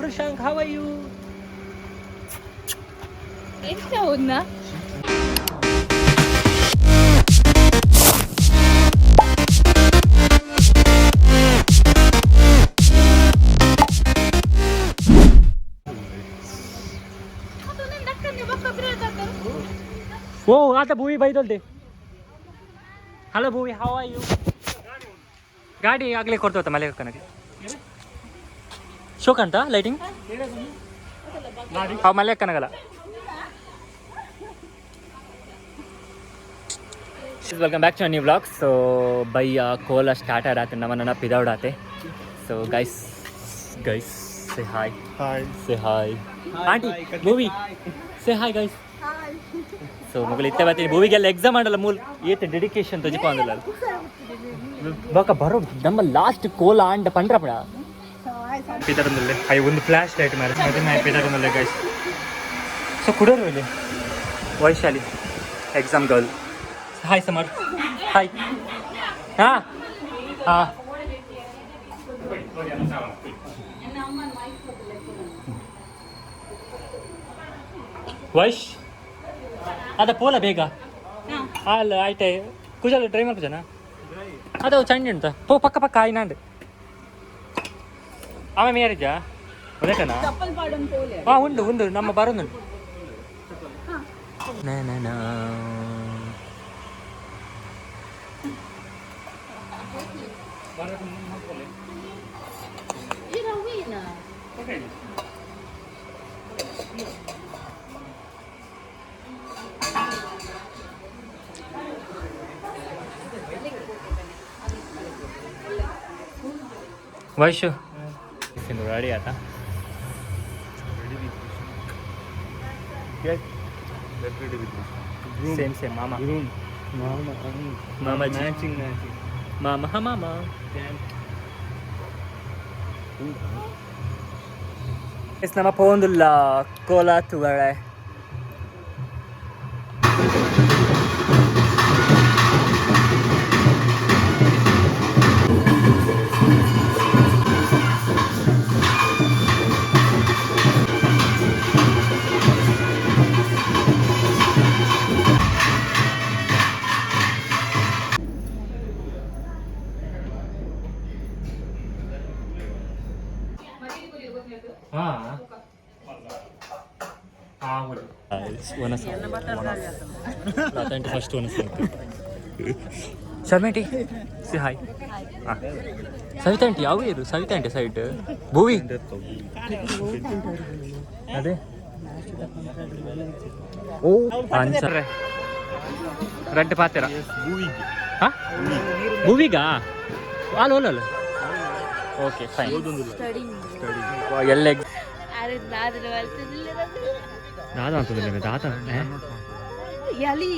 Vrushank, how are you? ಎಂತ ಉನ್ನ? ಓ ಆತ ಭೂವಿ ಬೈದೊಲ್ದೆ. Hello Bhuvi, how are you? ಗಾಡಿ ಆಗಲೇ ಕೊಡ್ತೋತ ಮಲೆ ಕನಗೆ ಶೋಕ್ ಅಂತ ಲೈಟಿಂಗ್ ಹಾಂ ಮಲೆ ಕನಗಲ್ಲ. Welcome back to new vlog. So ಬಯ್ಯ Cola start ಆಡಾತೆ ನಮ್ಮನ್ನ ಪಿದೌಡಾತೆ. So guys, guys, say hi. Hi. Say hi, aunty. Bhuvi, say hi guys. So ಮಗಳು ಇತ್ತೆ ಬರ್ತೀನಿ. ಭೂವಿಗೆಲ್ಲ ಎಕ್ಸಾಮ್ ಮಾಡಲ್ಲ ಮೂಲ ಏತ ಡೆಡಿಕೇಶನ್ ತೊಜಿಪ ಅಂದಲ್ಲ. ಬಾಕ ಬರೋ ನಮ್ಮ ಲಾಸ್ಟ್ ಕೋಲ ಅಂಡ ಪಂಡ್ರಪಡ ಪಿತರಂದಲ್ಲೇ I ಒಂದು ಫ್ಲ್ಯಾಶ್ ಲೈಟ್ ಮಾರೆ ಮದುವೆ ಪಿತರಂದಲ್ಲೇ ಗೈಸ್. ಸೊ ಕುಡೋರು ಇಲ್ಲಿ Vaishali exam girl. Hi Samar, hi. ಹಾಂ ಹಾಂ ವೈಶ್ ಅದ ಪೋಲ ಬೇಗ ಅಲ್ಲ ಆಯ್ತೆ ಕುಜಲ್ ಡ್ರೈ ಮಾಡ್ಜನ ಅದು ಚಂಡಿ ಉಂಟ ಪೋ ಪಕ್ಕ ಪಕ್ಕ ಆಯ್ನಾಂಡ್ ಆಮೆ ಮೇರಿಜ ಒದಕನ. ಹಾ ಉಂಡು ಉಂಡು ನಮ್ಮ ಬರೋದುಂಟು. ವೈಶು ರೆಡಿ ಆತಾ? Get get ready with this. Groom. Same same ಮಾಮ. Groom. Mama. ಮಾಮ. Matching, matching. ಮಾಮ ಹ ಮಾಮ. ಎಸ್ ನಮ್ಮ ಪೋಂದುಲ್ಲ ಕೋಲ ತುವಳೆ. ಹಾ ಫಸ್ಟ್ ಒನ್ ಶರ್ಮೇಟಿ ಸಿ ಹಾಯ್. ಸವಿತಾ ಆಂಟಿ ಯಾವ ಇರು? ಸವಿತಾ ಆಂಟಿ ಸೈಡ್ ಭೂವಿ ಅದೇ. ಓ ಆನ್ಸರ್ ರಡ್ಡ್ ಪಾತೆರ. ಹಾ ಭೂವಿಗಾ ಅಲ್ಲ ಅಲ್ಲ ಅಲ್ಲ. ಓಕೆ ಫೈನ್ ಎಲ್ಲ. ದಾದ ಅಂತದಿಲ್ಲ ದಾದ. ಯಲಿ.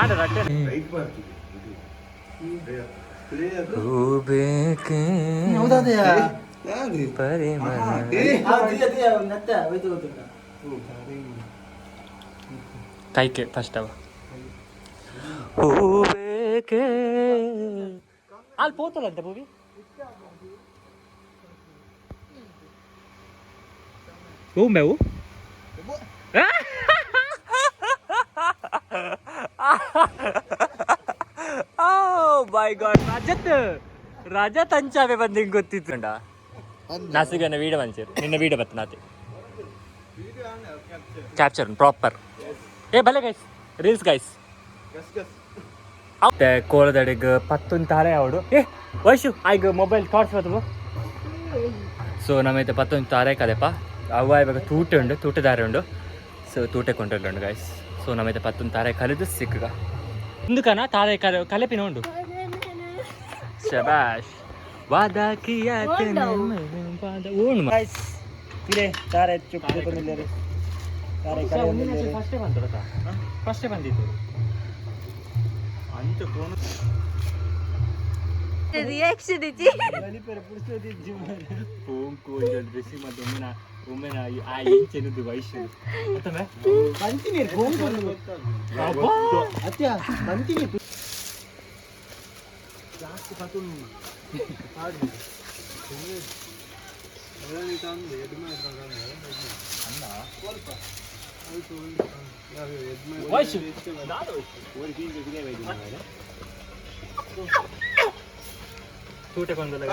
ಆಡ ರಡ್ಡೆ ಹೂಬೇಕೆ ಪರಿಮಳ. ಕೈಕೆ ಫಸ್ಟ್ ಅವ ಹೂಬೇಕೆ ಅಲ್ಲಿ ಪೋತಲ್ಲಂತ ಭೂವಿ ಹೂ ಮೇವು. ಮೈ ಗಾಡ್, ರಜತ್ ರಜತ್ ಅಂಚಾವೆ ಬಂದು ಹಿಂಗೆ ಗೊತ್ತಿತ್ತು ನಾಸಿಗನ ವೀಡ ಮಂಚೇರು ನಿನ್ನ ವೀಡ ಬತ್ತ ನಾತೆ ಕ್ಯಾಪ್ಚರ್ ಪ್ರಾಪರ್. ಏ ಬಲೆ ಗೈಸ್, ರೀಲ್ಸ್ ಗೈಸ್. ಕೋಲದಡಿಗೆ ಪತ್ತೊಂದು ತಾರೆ ಅವಡು. ಏ ವೈಶು ಆಯ್ಗ ಮೊಬೈಲ್ ಟಾರ್ಚ್ ಬತ್ತವು. ಸೊ ನಮ್ಮೈತೆ ಪತ್ತೊಂದು ತಾರೆ ಕದೆಪ್ಪ ಅವ ಇವಾಗ ತೂಟೆ ಉಂಡು, ತೂಟೆದಾರೆ ಉಂಡು. ಸೊ ತೂಟೆ ಕೊಂಡ್ರಲ್ಲ ಗೈಸ್. ಸೊ ನಮ್ಮೈತೆ ಪತ್ತೊಂದು ತಾರೆ ಕಲಿದು ಸಿಕ್ಕಗ ಮುಂದಕನ ತಾರೆ ಕಲೆ ಕಲೆಪಿನ ಉಂಡು. ಶಬಾಷ್, ವಾದಾ ಕಿಯಾ ತೇನೆ. ಪಾದ ಓಣು. ಗೈಸ್, ಇರೇ ತಾರೆ ಚುಪ್ಪು ಬಂದಿದ್ದಾರೆ. ತಾರೆ ಕಡೆ ಬಂದಿದ್ದಾರೆ. ಫಸ್ಟೇ ಬಂದದ, ಫಸ್ಟೇ ಬಂದಿತ್ತು. ಅಂಚ ಕೋಣ. ರಿಯಾಕ್ಷನ್ ಇಜ್ಜಿ. ಪೋಂಕು ಡ್ರೆಸ್ಸಿಂಗ್ ಮತ್ತು ಒಮ್ಮೆನ ಒಮ್ಮೆನ ಆ ಇಂಚೆನದು ವಯಸ್ಸು ಅತ್ತಮೆ. ಬಂತೀನಿ ಗೋಂಗು ಅತ್ಯ ಬಂತೀನಿ. ಜಾಸ್ತಿ ಪತು. ವಯಸ್ಸು ತೂಟೆ ಬಂದಲ್ಲ.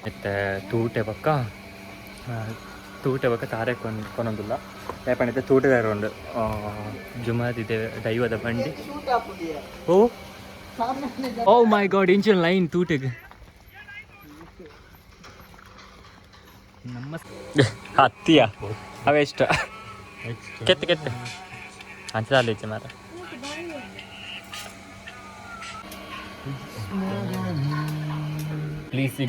ಇತ್ತೆ ತೂಟೆ ಬಕ್ಕ, ತೂಟೆ ಬಕ್ಕ ತಾರೆ ಕೊನೊಂದುಲ್ಲ. ಯಾಕಂದ್ರೆ ತೂಟೆದಾರ ಉಂಡು ಜುಮಾದಿದೆ ದೈವದ ಬಂಡಿ. ಓ ಓ ಮೈ ಗಾಡ್, ಇಂಚಿನ ಲೈನ್ ತೂಟೆಗೆ. ನಮ್ಮ ಹತ್ತಿಯ ಅವೆಷ್ಟ ಕೆತ್ತ ಕೆತ್ತ ಅಂಚದಾಲ ಮಾರ. ಪ್ಲೀಸ್.